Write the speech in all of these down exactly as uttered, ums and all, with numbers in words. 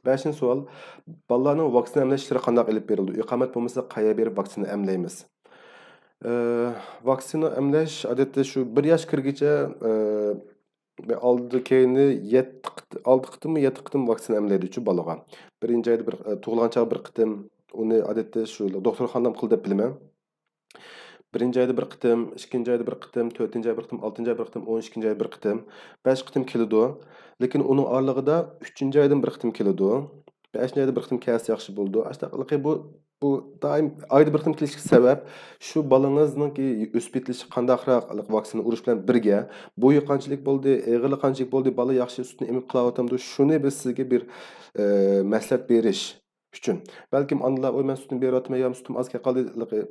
بەشىنچى سوئال، بالىلارنىڭ ۋاكسىنا ئەملەش ئىشلىرى قانداق ئېلىپ بېرىلىدۇ؟ ئىقامەت بولمىسا، قەيەرگە بېرىپ ۋاكسىنا ئەملەيمىز؟ ئە، ۋاكسىنا ئەملەش، ئادەتتە، شۇ بىر ياش كىرگىچە، ئە، ئالدى كەينى يەتتە قېت-، ئالتە قېتىممۇ، يەتتە قېتىم ۋاكسىنا ئەملەيدۇچۇ بالىغا. بىرىنچى ئايدا بىر، ئە، تۇغۇلغان چاغ بىر قېتىم، ئۇنى، ئادەتتە، شۇ دوختۇرخانىدا قىل دەپ بىلىمەن. بىرىنچى ئايدا بىر قېتىم، ئىككىنچى ئايدا بىر قېتىم، تۆتىنچى ئاي بىر قېتىم، ئالتىنچى ئاي بىر قېتىم، ئون ئىككىنچى ئاي بىر قېتىم، بەش قېتىم كېلىدۇ. لېكىن ئۇنىڭ ئارىلىقىدا ئۈچىنچى ئايدىن بىر قېتىم كېلىدۇ. بەشىنچى ئايدا بىر قېتىم كەلسە ياخشى بولىدۇ. ئاشۇنداقلىقى بۇ، بۇ دائىم ئايدا بىر قېتىم كېلىشلىكى سەۋەب، شۇ بالىڭىزنىڭكى ئۆسۈپ يېتىلىشى قانداقراق ۋاكسىنا ئۇرۇش بىلەن بىرگە، بويى قانچىلىك بولدى، ئېغىرلىقى قانچىلىك بولدى، بالا ياخشى سۈتنى ئېمىپ قىلىۋاتامدۇ، شۇنى بىز سىزگە بىر، ئە، مەسلىھەت بېرىش ئۈچۈن. بەلكىم ئانىلار، «ۋوي، مەن سۈتنى بېرىۋاتىمەن، يا سۈتۈم ئاز كەپ قالدى.»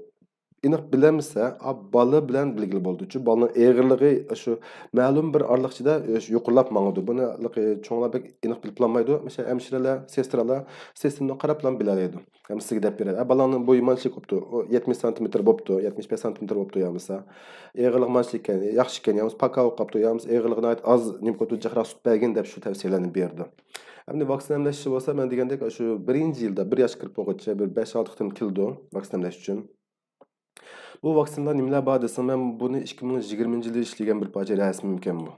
ئېنىق بىلەلمىسە، ئا، بالا بىلەن بىلگىلى بولىدۇچۇ. بالىنىڭ ئېغىرلىقى شۇ مەلۇم بىر ئارىلىق ئىچىدە يۇقىرىلاپ ماڭىدۇ. بۇنى چوڭلار بەك ئېنىق بىلىپ بولالمايدۇ. مەسىلەن، ھەمشىرىلەر، سېسترالار سىستېمىنى قاراپلا بىلەلەيدۇ. ھەم سىزگە دەپ بەرەدۇ. «ئە، بالاڭنىڭ بويى مانچىلىك بوپتۇ، ئۇ يەتمىش سانتىمېتىر بوپتۇ، يەتمىش بەش سانتىمېتىر بوپتۇ يامىسا. ئېغىرلىقى مانچىلىك ئىكەن، ياخشى ئىكەن، يامىسا پاكاۋ قاپتۇ، يامىسا ئېغىرلىقى ناھايىتى ئاز، نېمە قوپتۇ، جىقراق سۈت بەرگىن» دەپ شۇ تەۋسىيەلەرنى بېرىدۇ. ئەمدى ۋاكسىنا ئەملەش بولسا، مەن دېگەندەك، شۇ بىرىنچى يىلدا، بىر ياشقا كىرىپ بولغۇچە بىر بەش-ئالتە قېتىم كېلىدۇ ۋاكسىنا ئەملەش ئۈچۈن. بۇ ۋاكسىنىلار نېمىلەر بار دېسەڭ، مەن بۇنى ئىككى مىڭ يىگىرمىنچى يىلى ئىشلىگەن بىر پارچە رەسىمىمكەن بۇ.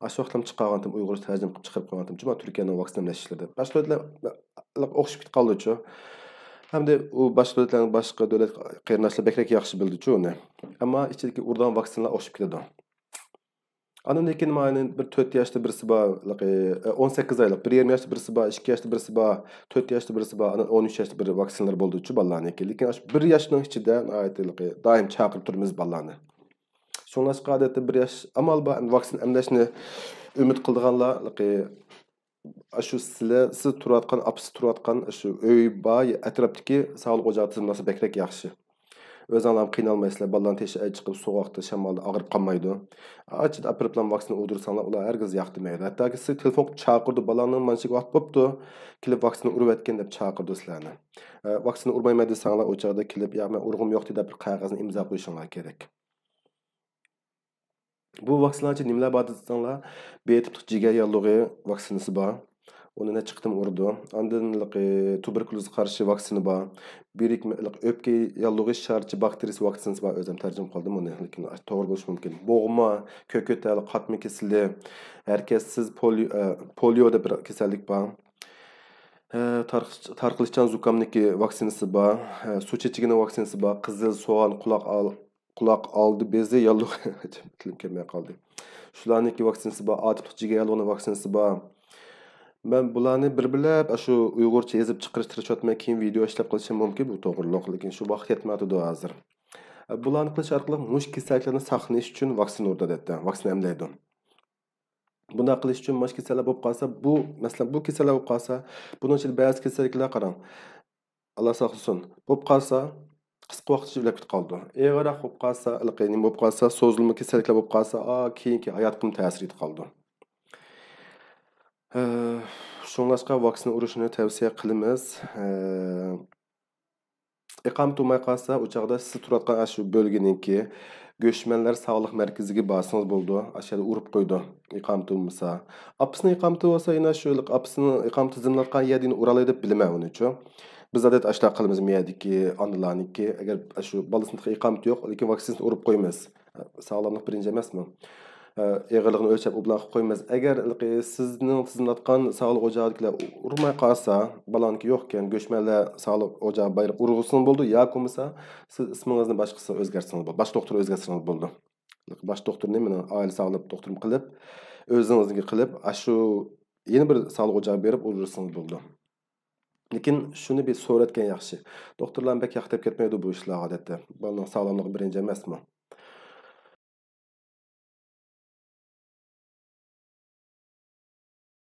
ئاشۇ ۋاقىتلام چىقارغانتىم، ئۇيغۇرچە تەرجىمە قىلىپ چىقىرىپ قويغانتىم. جۇما تۈركىيەنىڭ ۋاكسىنا ئەملەش ئىشلىرىدا. باشقا دۆلەتلەر ئوخشىشىپ كېتىپ قالدىچۇ. ھەمدە ئۇ باشقا دۆلەتلەرنىڭ، باشقا دۆلەت قېرىنداشلار بەكرەك ياخشى بىلىدىچۇ ئۇنى. ئەمما ئىچىدىكى ئۇرىدىغان ۋاكسىنىلار ئوخشىشىپ كېتىدۇ. ئاندىن كېيىن مانا بىر تۆت ياشتا بىرسى بار، ئون سەككىز ئايلىق، بىر يېرىم ياشتا بىرسى بار، ئىككى ياشتا بىرسى بار، تۆت ياشتا بىرسى بار، ئاندىن ئون ئۈچ ياشتا بىر ۋاكسىنىلار بولدىچۇ بالىلارنىڭكى. لېكىن ئاشۇ بىر ياشنىڭ ئىچىدە ناھايىتى دائىم چاقىرىپ تۇرىمىز بالىلارنى. شۇڭلاشقا ئادەتتە بىر ياش ئامال بار، ۋاكسىنا ئەملەشنى ئۈمىد قىلىدىغانلار، ئاشۇ سىلە-، سىز تۇرۇۋاتقان، ئاپىسى تۇرۇۋاتقان شۇ ئۆي بار ئەتراپتىكى ساغلىق ئوچاقى تىزىملاتسا بەكرەك ياخشى. ئۆزۈڭلارمۇ قىينالمايسىلەر، بالىلارنى تېشى ئەي چىقىپ، سوغۇقتا، شامالدا ئاغرىپ قالمايدۇ. ئاچىدا ئاپىرىپلا ۋاكسىنا ئۇردۇرساڭلار، ئۇلار ھەرگىز ياقتۇرمايدۇ. ھەتتاكى سىز تېلېفون قىلىپ چاقىرىدۇ، «بالىڭنىڭ مانچىلىك ۋاقىت بوپتۇ، كېلىپ ۋاكسىنا ئۇرۇۋەتكىن» دەپ چاقىرىدۇ سىلەرنى. ئە، ۋاكسىنا ئۇرمايمەن دېسەڭلار، ئۇ چاغدا كېلىپ، «ياق، مەن ئۇرغۇم يوقتى» دەپ بىر قەغەزنى ئىمزا قويۇشۇڭلار كېرەك. بۇ ۋاكسىنىلارچە نېمىلەر بار دېسەڭلار، بى تىپلىق جىگەر ياللۇغى ۋاكسىنىسى بار. ئۇنى نەچچە قېتىم ئۇرىدۇ. ئاندىن ھېلىقى تۇبېركۇلوزغا قارشى ۋاكسىنا بار. بىرىكمە، ھېلىقى ئۆپكە ياللۇغى شارچە باكتېرىيىسى ۋاكسىنىسى بار. ئۆزۈم تەرجىمە قىلدىم ئۇنى، لېكىن توغرا بولۇشى مۇمكىن. بوغما، كۆكتەل، قاتما كېسىلى، ھەرىكەتسىز پولىيو، ئە، پولىيو دەپ بىر كېسەللىك بار. ئە، تارق-، تارقىلىشچان زۇكامنىڭكى ۋاكسىنىسى بار. ئە، سۇ چېچىكىنىڭ ۋاكسىنىسى بار. قىزىل سوغان، قۇلاق ئال-، قۇلاق ئالدى بېزى ياللۇغى، تىلىم كەلمەي قالدى. شۇلارنىڭكى ۋاكسىنىسى بار، ئا تىپلىق جىگەر ياللۇغىنىڭ ۋاكسىنىسى بار. مەن بۇلارنى بىر بىرلەپ ئاشۇ ئۇيغۇرچە يېزىپ چىقىرىش تىرىشىۋاتىمەن، كېيىن ۋىدېئو ئىشلەپ قىلىشىم مۇمكىن بۇ توغرۇلۇق، لېكىن شۇ ۋاقىت يەتمەيۋاتىدۇ ھازىر. بۇلارنى قىلىش ئارقىلىق مۇشۇ كېسەللىكلەرنى ساقلىنىش ئۈچۈن ۋاكسىنا ئۇرىدۇ ئادەتتە، ۋاكسىنا ئەملەيدۇ. بۇنداق قىلىش ئۈچۈن مۇشۇ كېسەللەر بولۇپ قالسا، بۇ، مەسىلەن، بۇ كېسەللەر بولۇپ قالسا، بۇنىڭ ئىچىدە بەزى كېسەللىكلەر قاراڭ. ئاللا ساقلىسۇن. بولۇپ قالسا، قىسقا ۋاقىت ئىچىدە ئۆلۈپ كېتىپ قالىدۇ. ئېغىرراق بولۇپ قالسا، ھېلىقى نېمە بولۇپ قالسا، سوزۇلما كېسەللىكلەر بولۇپ قالسا، ئا، كېيىنكى ھاياتقىمۇ تەسىر يېتىپ قالىدۇ. ئە، شۇڭلاشقا ۋاكسىنا ئۇرۇشنى تەۋسىيە قىلىمىز. ئە، ئىقامە تۇرماي قالسا، ئۇ چاغدا سىز تۇرۇۋاتقان ئاشۇ بۆلگىنىڭكى گۆشمەنلەر ساغلىق مەركىزىگە بارسىڭىز بولىدۇ. ئاشۇ يەردە ئۇرۇپ قويىدۇ، ئىقامە تۇرمىسا. ئاپىسىنىڭ ئىقامىتى بولسا، يەنە شۇ ئاپىسىنىڭ ئىقامە تىزىملاتقان يەردىن ئۇرالاي دەپ بىلىمەن ئۇنىچۇ. بىز ئادەتتە ئاشۇنداق قىلىمىز، مۇ يەردىكى ئانىلارنىڭكى، ئەگەر شۇ بالىسىنىڭ ئىقامىتى يوق، لېكىن ۋاكسىنىسىنى ئۇرۇپ قويىمىز. ساغلاملىق بىرىنچى ئەمەسمۇ؟ ئېغىرلىقىنى ئۆلچەپ ئۇ بىلەن قىلىپ قويىمىز. ئەگەر سىزنىڭ تىزىملاتقان ساغلىق ئوچاقىدىكىلەر ئۇرماي قالسا، بالاڭنىڭكى يوقكەن، گۆشمەنلەر ساغلىق ئوچاقىغا بايرىپ ئۇرغۇزسىڭىز بولىدۇ، ياكى بولمىسا سىز ئىسمىڭىزنى باشقىسىغا ئۆزگەرتسىڭىز بولىدۇ، باش دوختۇر ئۆزگەرتسىڭىز بولىدۇ. باش دوختۇرنى مېنىڭ ئائىلە ساغلام دوختۇرۇم قىلىپ، ئۆزىڭىزنىڭكى قىلىپ، ئاشۇ يەنە بىر ساغلىق ئوچاقىغا بېرىپ ئۇرۇشسىڭىز بولىدۇ. لېكىن شۇنى بىر سورەتكەن ياخشى. دوختۇرلار بەك ياق دەپ كەتمەيدۇ بۇ ئىشلارغا ئادەتتە. بالىنىڭ ساغلاملىقى بىرىنچى ئەمەسمۇ؟